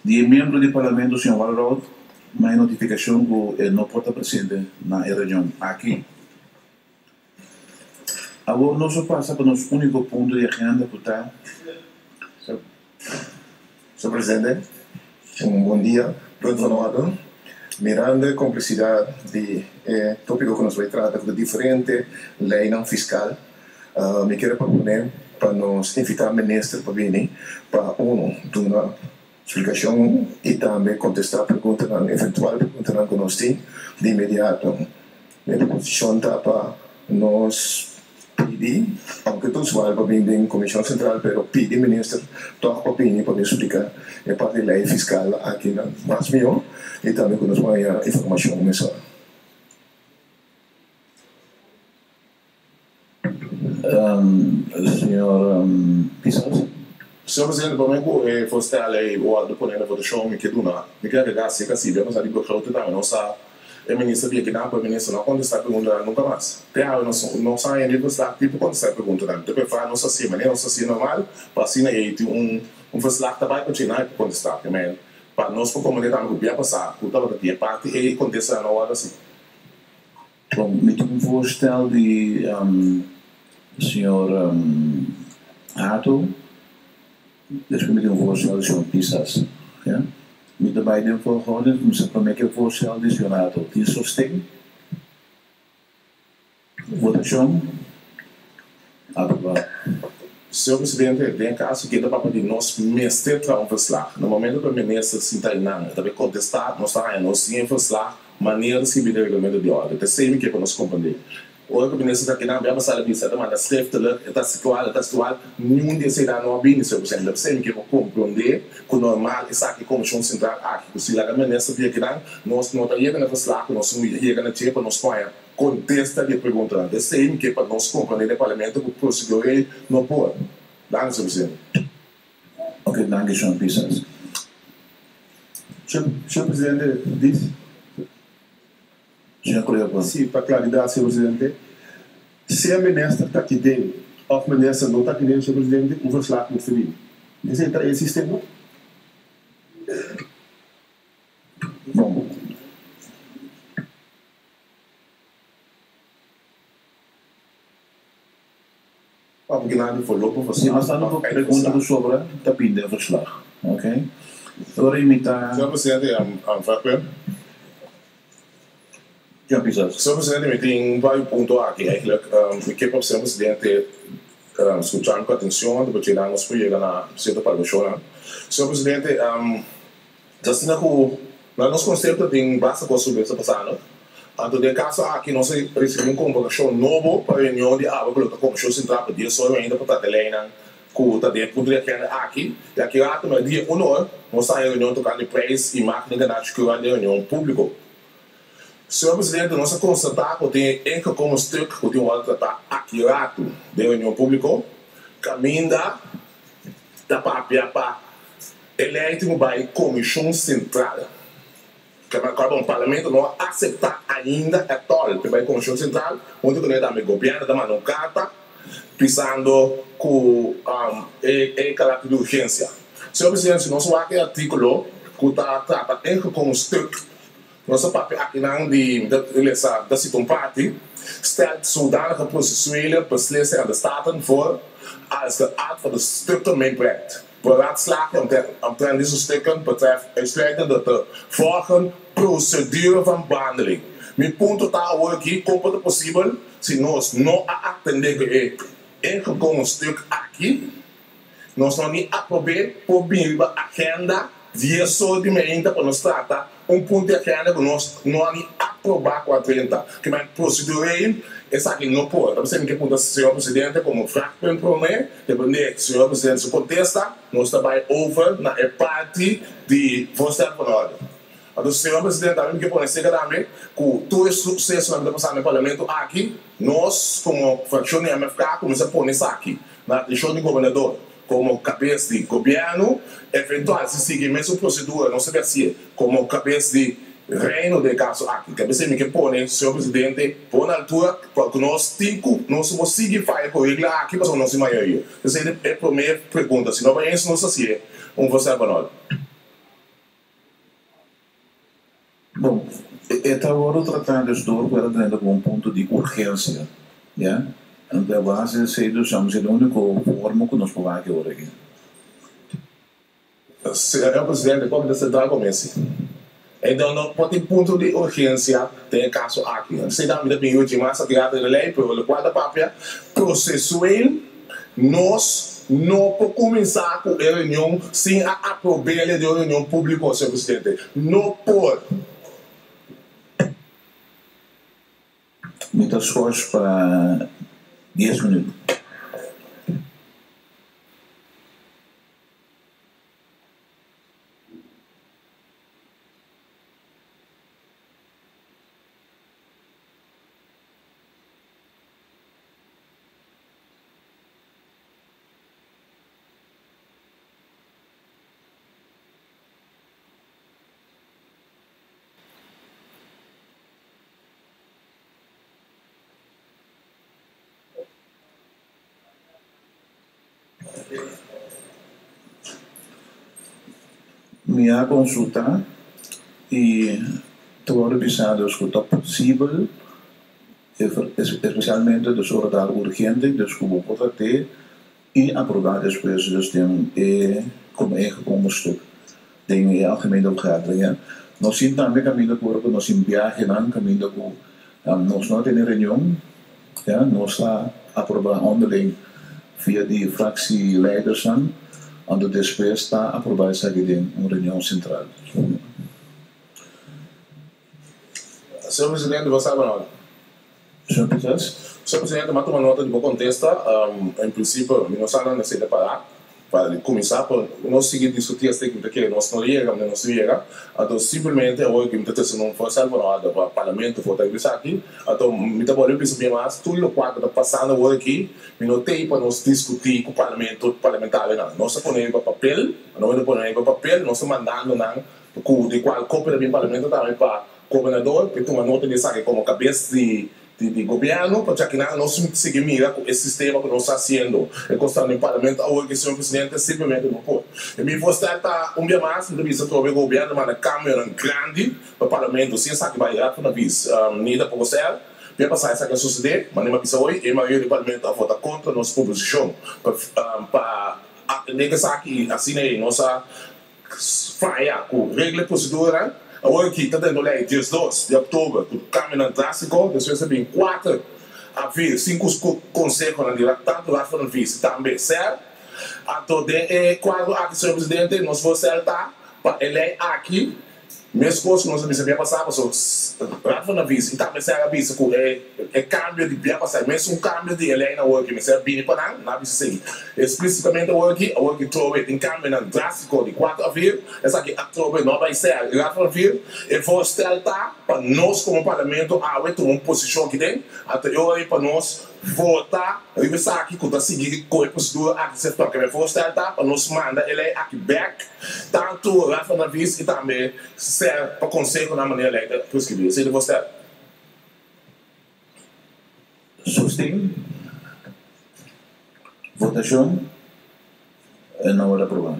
Di e miembro di Parlamento señor Walroud m'a e notificacion cu e no por ta presente na e reunion aki. Awor nos a pasa pa nos unico punto di agenda cu ta. Señor Presidente, un bon dia. Punt van orde, Mirando e complexidad di e topico cu nos bay trata cu ta diferente leynan fiscal, mi kier a propone pa nos invita Minister pa bini pa uno duna splicacion y tambe contesta preguntanan, eventual preguntanan cu nos tin di inmediato. Mi proposicion ta pa nos pidi, aunke ta usual pa bin den Comision Central, pero pidi Minister toch pa bini pa bin splica e parti ley fiscal aki nan mas miho y tambe cu nos por haya informacion mesora. Señor Pisas. Señor Presidente, prome cu e voorstel ey wordo pone na votacion mi ke duna, mi ke agrega si e casi bia pasa di begroting tambe nos sa e minister di ekinan pero e minister no a contesta e preguntanan nunca mas. Te awe nos no sa hende verslag tipo contesta e preguntanan. Mi ta prefera nos haci e manera nos haci normal pa asina ey tin un un verslag ta bay pa dje nan e por contesta. Amen. Pa nos por comprende tambe cu bia pasa cu tabata tin e parti ey e contestanan no wordo haci. Bon, mi tin un voorstel di señor Hato, despues mi tin un voorstel di señor Pisas. Ya? Mi ta bai den volgorde, mi sa prome ke voorstel di señor Hato. Tin sosten? Votashon? Aprobá. Señor Presidente, den e caso aki ta papia di nos mester traha un verslag. Na momento cu e minister sinta einan e ta bay contesta, nos ta haña nos sin e verslag manera ta scribi den reglamento di orde. Ta esey mi ke pa nos comprende. Ora cu minister ta akinan bia pasada bisa e ta manda schriftelijk, e ta haci cual, e ta haci cual, niun di eseynan no a bini, señor Presidente. Ta pesey mi ke pa comprende cu normal esaki Comision Central aki cu si laga minister bia akinan, nos no ta yega na verslag cu nos yega na dje pa nos por haña Kontesta di e preguntanan ta esei mi ke pa nos komprendé den parlamento ku prosedura ei no por. Danki, señor presidente. Ok, danki, señor Pisas. Señor presidente, dis. Señor Cleopa. Si, pa klaridat, señor presidente, sea minister ta aki den òf minister no ta aki den, señor presidente, un verslag mester bini. Esei ta e sistema? Bon. Pa bo kina di voorlopig Si verslag nos ta of pregunta eindverslag. ku sobra ta bini den verslag. Ok. Ora i mi ta. Señor Presidente, aanvraag Señor Pisas. Señor Presidente, mi tin varios punto aki eigenlijk. Mi ke pa Señor Presidente scucha mi cu atencion anto pa dje nos por yega na cierto palabracionnan. Señor Presidente, Ta asina ku na nos konsepto tin basta kos ku mester pasando. Anto den e kaso aki nos a risibí un konvokashon nobo pa reunion di awe ku lo ta Komishon Sentral pa dies ora ainda pa trata e leinan ku ta den e punto di agenda aki. I aki rato na dia un or nos ta haña reunion tokante preis i mákina ganashi kura den reunion públiko. Señor Presidente, nos a konstatá ku tin e ingekomen stuk ku tin wòrdu tratá aki rato den reunion públiko kaminda ta papia pa e lei tin ku bai Komishon Sentral. Kaba un Parlamento no a aseptá ainda ètòl pa e bai Komishon Sentral, huntu ku ne tambe gobièrnu ta manda un karta pisando ku e karakter di urgensia. Señor Presidente, si nos wak e artíkulo ku ta trata ingekomen stuk, Nos a papia akinan di, mi ta lesa, mi ta sita un parti, stelt zodanige procesuele beslissing aan de Staten voor als de aard van de stukken meebrengt. Beraadslaging omtrent deze stukken betreft uitsluitend de te volgen procedure van behandeling. Mi punto ta awor aki, kon por ta posibel si nos no a atende ku e ingekomen stuk aki? Nos no ni aprob'é por bin riba agenda dies or di meinta pa nos trata un punto di agenda ku nos no a ni aprobá ku a drenta. Ke men prosedur'é esaki no por. Ta p'esei mi ke punta señor presidente komo vragpunt promé, depende señor presidente su kontesta nos ta bai over na e parti di voorstel van orde. Anto señor presidente ami mi ke pone seka tambe ku tur e susesonan ku ta pasando den parlamento aki nos komo frakshon di MFK kuminsá pone esaki Na atenshon di gobernador komo kabes di gobièrnu, eventual si sigui mesun prosedura nos ta debe hasié komo kabes di Reino den e kaso aki. Ta p'esei mi ke pone, señor presidente, bo na altura pa ku nos tin ku nos no por sigui faya ku regla aki pasobra nos tin mayoria. P'esei e promé pregunta, si no bai eens nos hasié un voorstel van orde. Bon, e ta wòrdu tratá dus dor ku e ta teniendo komo un punto di urgensia, ya. Anto a base di esei dus amos e úniko forma ku nos por wak e ora aki. Señor Presidente, Comité Central ku mesi. Enton no por tin punto di urgensia den e kaso aki. Esei tambe ta bin yuchi mas atiá den e lei, pero lokual ta papia prosesueel nos no por kuminsá ku e reunion sin a aprob'el den un reunion públiko, señor Presidente. No por. Mi ta schors pa dies minuut. Mi a konsultá i ta wòrdu bisa dus ku ta posibel, espesialmente dus ora ta algu urgente, dus ku bo por trat'é i aprobá despues dus den e komo ingekomen stuk den e algemene vergadering. Nos tin tambe kaminda ku ora ku nos tin biahenan, kaminda ku nos no a tene reunion, ya, nos ta aproba onderling via di fractieleidersnan, anto despues ta aproba esaki den un reunion sentral. Señor Presidente, bo sa no? Señor Pisas. Señor Presidente, m'a tuma nota di bo contesta. En principio, mi no sa nan esey ta para. Pa kuminsá por nos sigui diskutí esei ku mi ta kere nos no yega kaminda nos no yega. Anto simplemente awor ku mi ta trese un voorstel pa nos pa parlamento for ta riba esaki. Anto mi ta bolbe bisa bien mas tur lokual ku ta pasando awor aki mi no tei pa nos diskutí ku parlamento parlamentarionan. Nos a pone riba papel, nos a pone riba papel, nos ta mandando nan ku di kual kopia ta bin parlamento tambe pa gobernador pa e tuma nota di esaki komo kabes di di gobierno pa djakinan nos sigui mira cu e sistema cu nos ta haciendo e cosnan den parlamento awor ki señor presidente simplemente no por. E mi voorstel ta un bia mas mi ta bisa trobe gobierno manda cambionan grandi pa parlamento sin esaki bay raad van advies ni tampoco ser bia pasa esaki a sucede manera mi a bisa hoy e mayoria di parlamento a vota contra nos proposicion pa pa atende cu esaki y asina ey nos a Faya ku regla i proseduranan. Awor aki ta dentro lei 12 di òktober ku kambionan drástiko, despues ta bin 4 abril sin ku konsehonan di tantu Raad van Advies i tambe ser. Anto den e kuadro aki señor presidente nos voorstel ta pa e lei aki meskos ku nos a bisa bia pasá pasobra Raad van Advies i tambe ser a bisa ku e E kambio di bia pasá, mesun kambio di e leinan awor aki mester a bini pa nan, nan a bisa sigui. Eksplísitamente awor aki, awor ki trobe tin kambionan drástiko di kuater abril, esaki atrobe no a bai ser i raad van advies. E voorstel ta pa nos komo parlamento awe tuma un posishon aki den, anto e ora ei pa nos vota riba esaki ku ta sigui ku e prosedura aki ser toke. E voorstel ta pa nos manda e lei aki bèk tantu raad van advies i tambe ser pa konsehonan manera lei ta preskribí. Esei ta e voorstel. Sosten. Votashon. E no wòrdu aprobá.